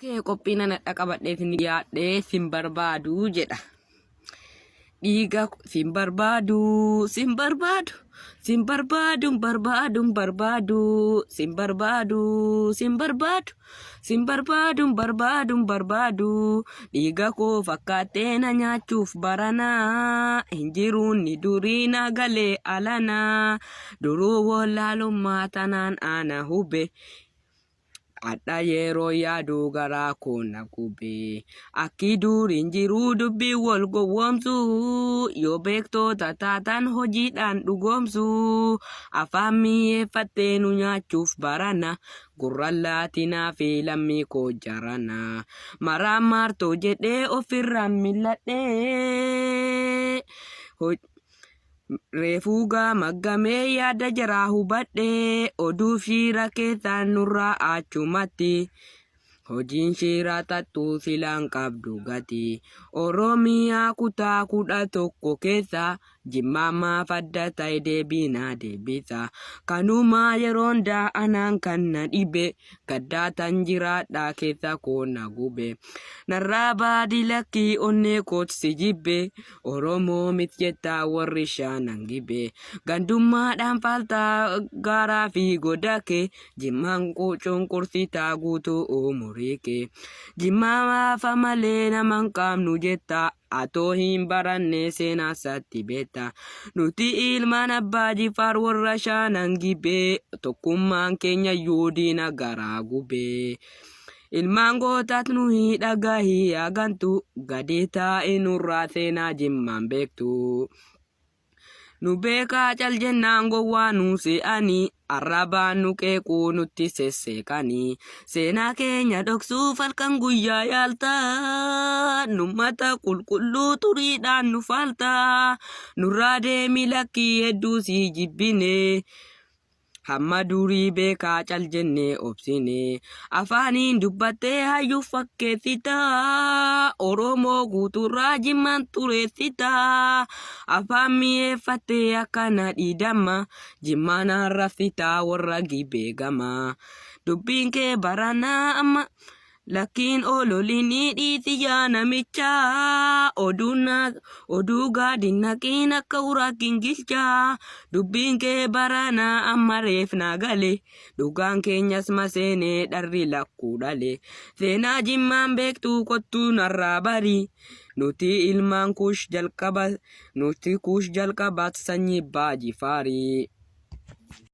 Kee qophii nan hadha qabadheetiin dhiyaadhee sin barbaadu jedha. Dhiiga sin barbaadu, sin barbaadu, sin barbaadu, barbaadu, barbaadu, sin barbaadu, sin barbaadu, sin barbaadu, barbaadu, barbaadu. Dhiiga koo fakkaattee na nyaachuuf baranaa hin jiruun ni durii na galee alanaa duruu wallaalummaa tanaan ana hube. Hadha yeroo yaadu garaa koo na gube. Akki duriin jiruu dubbii wal gowwoomsu. Yoo beektoota taatan hojiidhaan dhugoomsu. Afaan mi'eeffattee nu nyaachuuf barana. Gurran laatinaa fi lammii koo jarana. Maraan maartoo jedhee ofirraan milladhee. Reefuu gaamaggamee yaada jaraa hubadhe oduu shiira keessaan nurraa achumatti hojiin shiira xaxxuu silaan qabdu gati Oromiyaa kutaa 11 keessa Jimmaan maaf adda ta'e deebii naa deebisa kanumaa yeroon anaan kan na dhibe gaddaa tan jiraadhaa keessa koo na gube narraa baadi lakkii onnee koot si jibbe Oromoo mit jettaa warri shaanan gibe gandummaadhaan faaltaa gaaraa fi goda kee jimmaan cunqursitaa guutuu umurii kee jimmaa maafa malee naman qaamnu jettaa atoo hin baranne seenaa isaatti beekta nuti ilmaan abbaa jifaar warra shaanan gibee tokkummaan keenya iyyuu diina garaa gubee. Ilmaan gootaat nuyi dhagahi yaa gantu gadi taa'i nurraa seenaa jimmaan beektu. Nu beekaa cal jennaan gowwaa nu se'anii arrabaan nu qeequu nutti sesseeqanii seenaa keenya dhoksuuf halkan guyyaa yaalta nu mata qulqulluu xuriidhaan nu faalta nurraa deemi lakkii hedduu sii jibbine. Hamma durii beekaa cal jennee obsine. Afaaniin dubbattee hayyuu fakkeessita. Oromoo guutuurraa jimmaan xureessita. Afaan mi'eeffattee akka nadhii damma. Jimmaan arrabsita warra gibee gama. Dubbiin kee baranaa amma. Lakkiin ololinii dhiisi yaa namichaa oduu gaadi naqiin akka uraa gingilchaa dubbiin kee baranaa amma reef naa gale dhugaan keenyas maseenee dharri lakkuu dhale seenaa jimmaan beektuu kottuu narraa bari nuti ilmaan kuush jalqaba nuti kuush jalqabaat sanyii baajifaari.